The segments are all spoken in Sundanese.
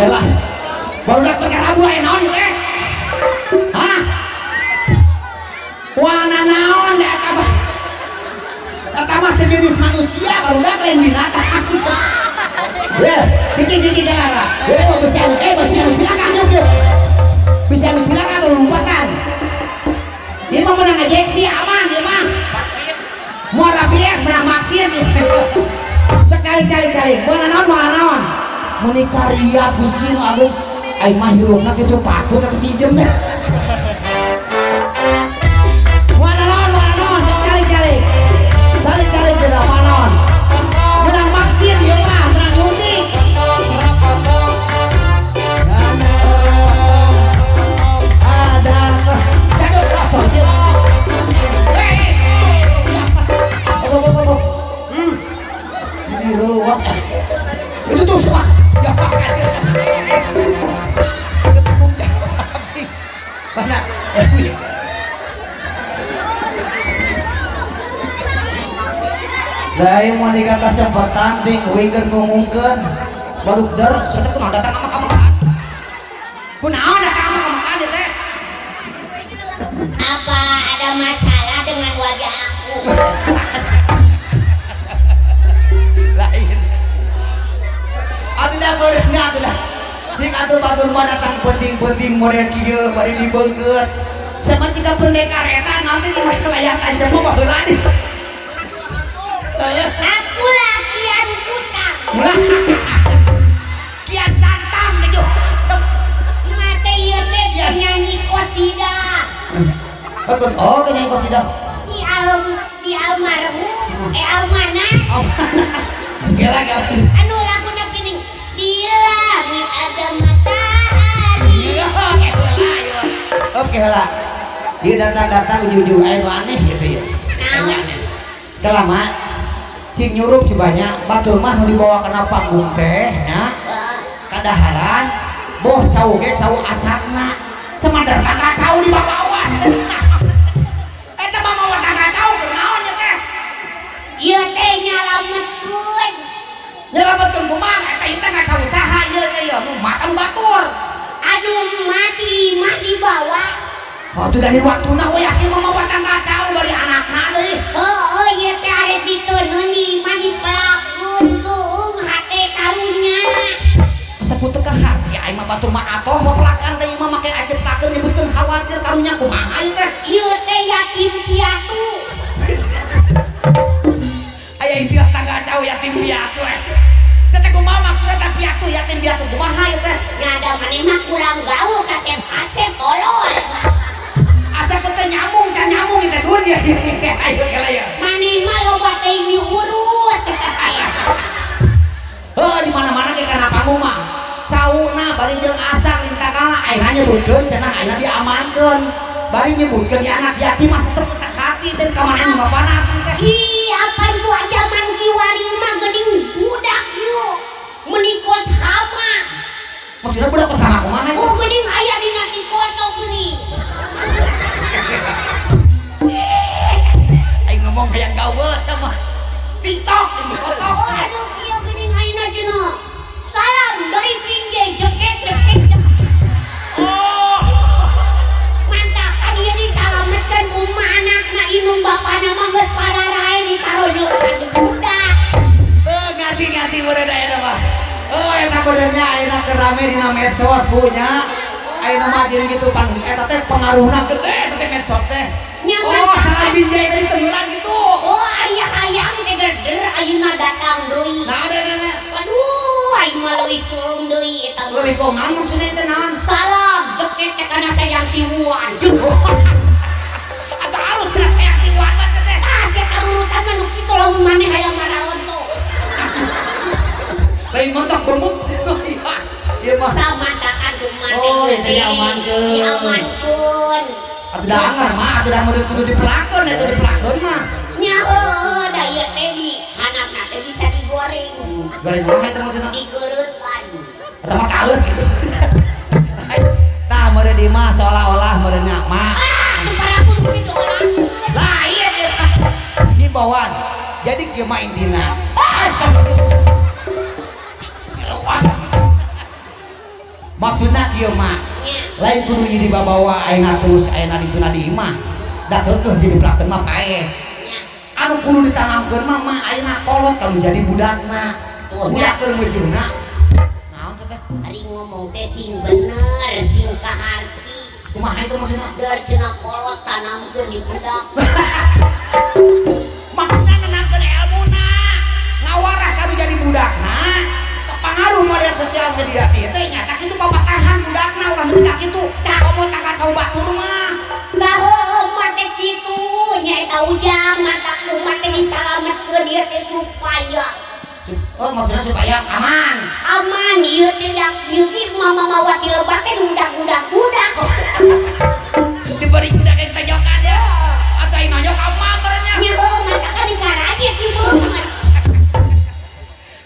Helah. Barudak perkara buah naon ieu teh? Hah? Warna naon eta mah? Eta mah sejenis manusia barudak lain binatang. Ya, cicing-cicing lah. Ya, besi anu besi anu silakan yuk. Bisa anu silakan lompatan. Ieu mah menang ejeksi aman ieu mah. Moal rabies menang vaksin. Sekali-kali-kali moal naon moal naon. Meni karya Gusti nu agung aing mah hirupna kitu patut eta si Ijem teh. Moal naon sekali-kali. Kali-kali geura moal naon. Menang vaksin ieu mah, menang nyuntik. Ada jadul rosok ieu. Ini ruas. Itu tuh semua. Mana? Lah yang mau nikah kesempatan ting wingkeun ngumumkeun baru der saeutik kunaon datang ka makan. Kunaon datang ka makan ieu teh? Apa ada masalah dengan wajah aku? Lain. Atuh beureuhna atuh lah. Cik atuh batur mah datang penting-penting model kieu bari dibeungkeut. Sama jika pendekar eta nanti di layar tancap mah baheula di. Aku lakian kutang. Kian santang gitu. Mate ieu teh penyanyi qasidah. Bagus. Oh, penyanyi qasidah. Di almarhum almana. Almana. Gila gila. Anu laguna gini. Di langit ada matahari. Iya, oke heula ieu. Oke heula. Dia datang-datang ujug-ujug aya nu aneh gitu ya. Naon? Kelama cing nyurup cibanya batur mah nu dibawa kana panggung teh nya. Kadaharan boh cau ge cau asakna. Semadar tangga cau dibawa. Eta mah mawa tangga cau keur naon ieu teh? Ieu teh nyalametkeun. Nyalametkeun kumaha eta ieu teh ngacau saha ieu teh ieu nu makan batur. Aduh mati mah dibawa. Oh tuh dari waktuna we yakin mah mawa tangga cau bari anakna deui. Heueuh ieu teh arek diteundeun mah dipelakeun keung hate karunya. Asa ku teu kaharti aing mah batur mah atoh mah pelakan teh ieu mah make aing pelakeun nyebutkeun khawatir karunya kumaha ieu teh. Ieu teh yatim piatu. Aya istilah tangga cau yatim piatu eh. Teh kumaha maksudna teh piatu yatim piatu kumaha ieu teh? Nya da maneh mah kurang gaul kasep-kasep tolol. Asa ku teh nyambung can nyambung ieu teh dunya. Ayo kela ya. Maneh mah loba teuing diurut. Heuh di mana-mana ge kana panggung mah. Cauna bari jeung asak lintakala ayeuna nyebutkeun cenah ayeuna diamankeun. Bari nyebutkeun ieu anak yatim mah tetep teu hati teh ka mana bapana atuh teh. Ih apan ku jaman kiwari mah geuning budak ieu. Meuni kos hama. Maksudna budak kos hama kumaha? Oh geuning aya dina tikotok geuning. Aing ngomong hayang gaul sama TikTok di kotok. Oh, aduh kieu geuning ayeuna cenah. Salam dari pinggir jeket jeket jeket. Oh. Mantap kan ieu disalametkeun kumaha anakna indung bapana mah geus pararae ditaroyokan budak. Heuh ngarti-ngarti meureun eta mah. Oh eta benernya ayeuna keur rame dina medsos Bu nya. Ayeuna mah jeung kitu pan eta teh pengaruhna gede eta teh medsos teh. Oh salah binjai tadi tenggelan gitu. Oh aya hayang teh geder ayeuna datang deui. Nah ada. Aduh aing mah leuwih keung deui eta mah. Leuwih keung naon maksudna teh naon? Salam deket teh kana sayang tiwuan. Atuh halus kana sayang tiwuan mah teh. Tah sia karurutan mah nu kitu lamun maneh hayang maraonto. Lain montok bemuk. Ieu mah. Tah matakan kumaha. Oh ieu teh diamankeun. Diamankeun. Atuh da anggar mah atuh da kudu dipelakeun eta dipelakeun mah. Nya heueuh da ieu teh di handapna teh bisa digoreng. Goreng kumaha eta maksudna? Digeureutkan. Eta mah kalus gitu. Tah meureun di mah seolah-olah meureun nya mah. Ah, teu paraku nu diolahkeun. Lah ieu ieu. Himbauan. Jadi kieu mah intina. Astagfirullah. ieu mah. Lain kudu ieu dibabawa ayeuna terus ayeuna dituna di imah. Da keukeuh dideplakeun mah paeh. Anu kudu ditanamkeun mah mah ayeuna kolot kalau jadi budakna. Budak keur meujeuhna. Naon teh? Ari ngomong teh sing bener, sing kaharti. Kumaha itu maksudna? Dar cenah kolot tanamkeun di budak. Maksudna nanamkeun elmuna. Ngawarah kanu jadi budakna. Pengaruh media sosial media teh nyata kitu papatahan budakna ulah nepi ka kitu. Komo tangkat cau batur mah. Da heueuh mah teh kitu nya eta ujang mata kumat teh disalametkeun ieu teh supaya oh maksudnya supaya aman. Aman ieu teh da ieu mama mawa ti lebat teh diudak-udak budak. Diberi budak yang tajokan ya. Atau aing nonjok ka emak meureunnya. Nya heueuh mata kan dikaraje ti beungeut.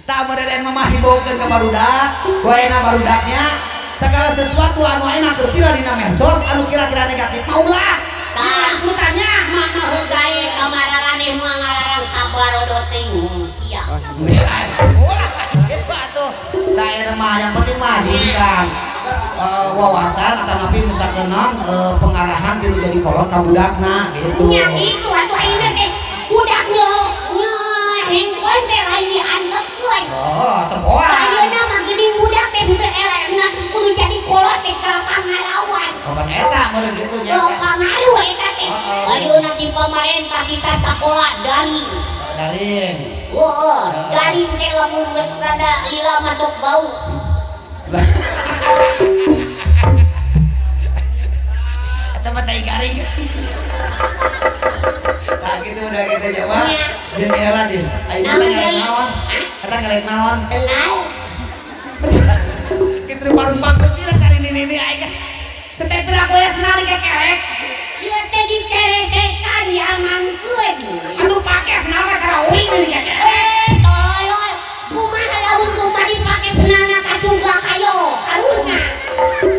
Tah meureun mama himbaukeun ka barudak, waena barudaknya segala sesuatu anu ayeuna keur pira dina medsos anu kira-kira negatif mah ulah. Tah turutannya mama heugae ka mararaneh moal ngalarang sabarodo teuing sia. Ulah itu atuh. Tah eta mah yang penting mah didikan wawasan atau napi misalkan pengarahan tilu jadi kolot ka budakna gitu. Nya kitu atuh ayeuna teh budak handphone teh lain diantepkeun. Oh, tempoan. Ayeuna mah geuning budak teh henteu elehna kudu jadi kolot teh ka pangalawan. Kapan eta meureun kitu nya. Oh, pangaruh eta teh. Ayeuna ti pamarentah kita sakola daring. Daring. Heeh, daring teh lamun geus rada lila masuk bau. Eta mah tai garing. Nah gitu udah gitu aja mah. Jeung heula di. Ayeuna ngelek naon? Eta ngelek naon? Senang. Geus parun bagus teh cari nini aing. Setep aku ya senang dikekerek. Ieu teh dikeresekan diamangkeun. Atuh pake senang mah cara uing dikekerek. Eh, tolol. Kumaha lamun kumaha dipake senangna kacungga kayo karunya.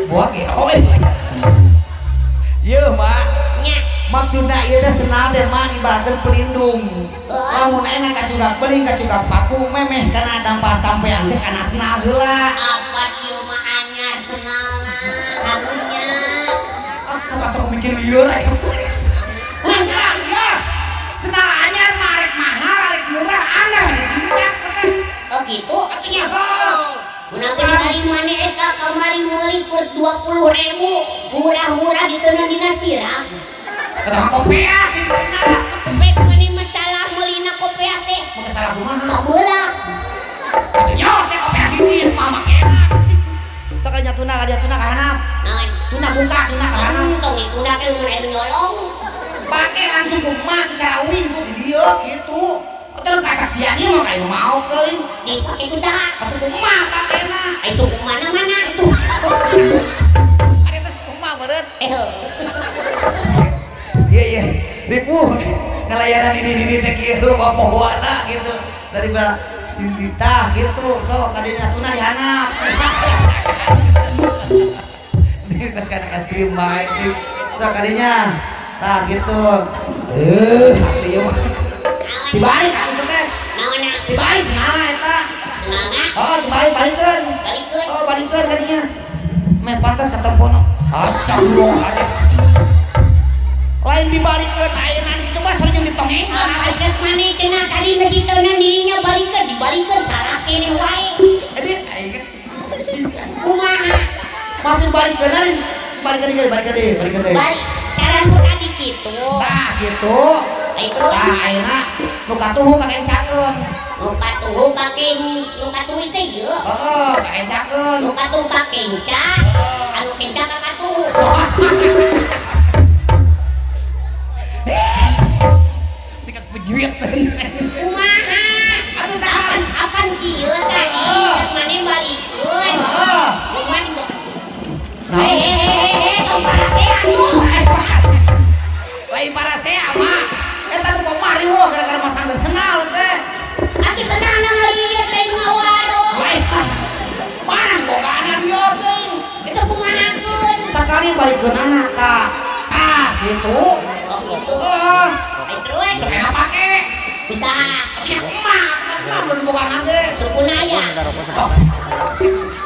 Buat gelo euy. Ieu mah maksudna ieu teh senang teh mah ibaratkeun pelindung. Lamun ayeuna kacunggak beling kacunggak paku memeh kana dampa sampean teh kana senal heula. Apa ieu mah anyar senalna karunya. Astaga sok mikir lieur aya. Manjang ya. Senal anyar mah arek mahal arek murah anggar ditincak seteh. Oh gitu atuh nya. Menang dari mana eta kamari meuli keur 20.000 murah-murah diteunang dina sirah. Eta kopiah di senal. Pek mani masalah meulina kopiah teh. Make salah kumaha? Sabelah. Atuh nyos teh kopiah hiji mah make enak. Sok nya tuna ka dia tuna ka hanap. Naon? Tuna buka tuna ka hanap. Tong dituna ke mun aya nyolong. Pake langsung kumaha cara uing tuh di dieu kitu. Atuh kasaksian ieu mah kayak mau teuing. Dipake ku saha? Atuh kumaha pakena? Ai suku mana-mana itu. Ari teh kumaha meureun? Eh heuh. Iya iya, ripuh ngelayanan ini teh kieu loba pohoana gitu. Dari titah gitu, sok kadinya tuna dihanap. Ini geus kana es krim bae. Sok kadinya. Tah gitu. Atuh ieu mah. Dibalik atuh teh. Naonna? Dibalik senalna eta. Senalna? Oh, dibalik balikeun. Balikeun. Oh, balikeun kadinya. Meh pantes satempono. Astagfirullahaladzim. Lain dibalikeun ayeuna kitu mah sore jeung ditongengkeun. Cek maneh cenah tadi lagi teunan dirinya balikeun, dibalikeun salah keneh wae. Jadi aing kumaha? Maksud balikeun lain, balikeun deui, balikeun deui, balikeun deui. Balik cara nu tadi kitu. Tah kitu. Ai terus tah ayeuna nu katuhu kakencakeun. Nu katuhu kaken nu katuhu teh ieu. Heeh, kakencakeun. Nu katuhu kakenca, anu kenca ka katuhu. Tingkat pejuit. Kumaha? Atuh saha? Apan kieu tah? Cek maneh balikeun. Heeh. Kumaha di Hehehe, tong parasea atuh. Lain parasea mah. Eta nu kumaha riweuh gara-gara masang senal teh. Atuh senalna ngalieu lain ngawaro. Lain. Mana bogana lieur teh. Itu kumahakeun? Sakali balikeunana tah. Ah, gitu. Oh gitu. Heeh. Terus sepeda pake. Usaha. Atuh kumaha? Kumaha belum bogana ge. Sukuna aya.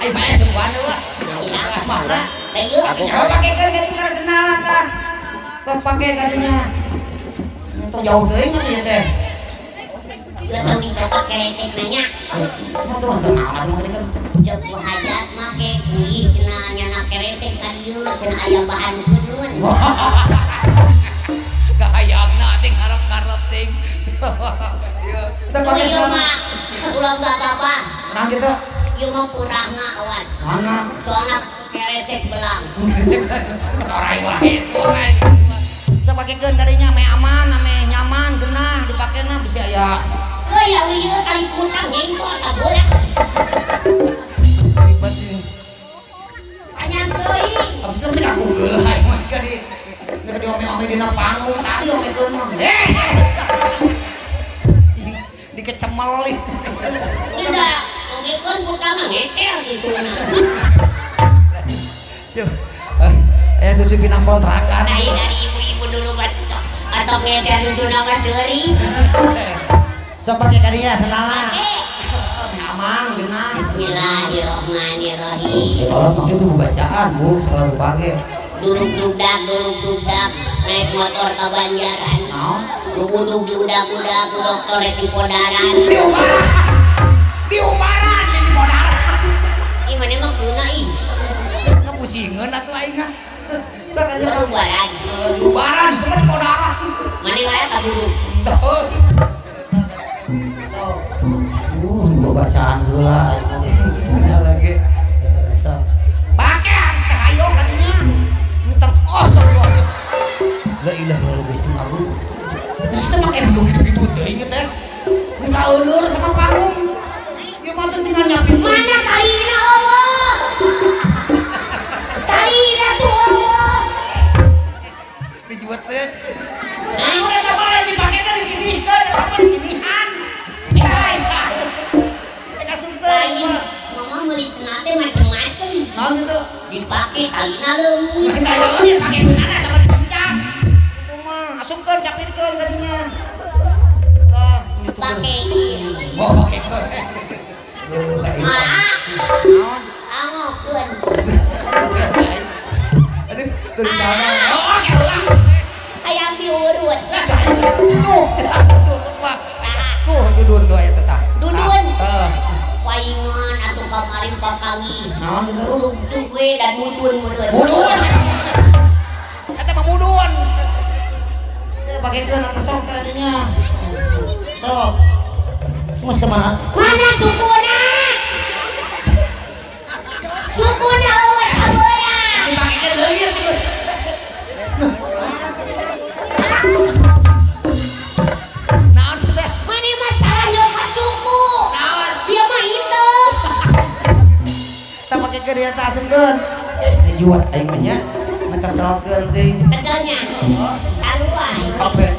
Ai bae sukuan eueuh. Iya. Mana? Ayo. Aku pakekeun kitu kana sendalna tah. Sok pake kadinya. Tong jauh teuing atuh ieu teh. Ieu tong dicopot keresek nanya. Mun tuh naon atuh mah teh. Ceuk bu hajat make kuih cenah nyana keresek ka dieu cenah aya bahan kunun. Kahayangna ting harap-harap ting. Ieu sok pake sendalna. Ulah bapak. Nah gitu. Ieu mah kurangna awas. Mana? Soalna keresek belang. Sorai wae, sorai. Sok pakekeun kadinya meh aman, meh nyaman, genah dipakena bisa aya. Heuh ya ieu kali kutang nyengkol sabola. Ribet sih. Kanyang teuing. Atuh sering aku geuleuh aing mah ka di diome-ome dina panggung tadi omekeun mah. Eh. Dikecemel ih. Tidak, omekeun kutang ngeser susuna. Siap. Susu pinang kontrakan. Dari ibu-ibu dulu asok ngeser susuna mah seuri. Sok pake kadinya sendalna. Aman, genah. Bismillahirrahmanirrahim. Tolong make itu bacaan, Bu, selalu pake. Duluk dugdak naik motor ke Banjaran. Naon? Duduk diudak-udak ku dokter rek di Podaran. Di Umaran. Di Umaran, di Podaran. Ih mana mah keuna ih. Ngepusingeun atuh aing mah. Sok di Ubaran. Di Ubaran, semua di Podaran. Mana wae sabuduk. Tuh. Sok. Bacaan heula aing mah deh. Lagi. Sok. Pake harus teh hayo kadinya. Entang osok lu aja. La ilaha illallah Gusti Agung. Geus teh make gitu-gitu teuing teh. Minta euleur sama panggung. Ieu mah teh tinggal nyiapin. Mana talina eueuh? Talina tuh eueuh. Dijuwetkeun. Anu eta mah dipake teh ditinihkeun, eta mah ditinihan. Lain, mama meuli sendal teh macem-macem. Naon kitu? Dipake talina leungit. Talina leungit pake geunana eta mah dicincang. Kitu mah asupkeun capirkeun kadinya. Tah, kitu. Pakein. Oh, pakekeun. Geuleuh aing. Naon? Angokeun. Aduh, dari sana. Oh, ulang. Hayang diurut. Tuh, dudun mah. Tuh, dudun tuh aya teh tah. Dudun. Heeh. Paingan atau kamarin papangi. Naon kitu? Tuh gue dan mudun meureun. Mudun. Eta mah mudun. Ya pakekeun atuh sok teh dinya. Sok. Geus mana? Mana sukuna? Sukuna eueuh sabeula. Dipakekeun leuwih cenah. Naon sih teh? Mana masalah nyokot suku? Naon? Dia mah hitam. Tah pakekeun ieu teh asupkeun. Dijuat aing mah nya. Keselkeun teuing. Keselnya. Oh, sarua. Capek.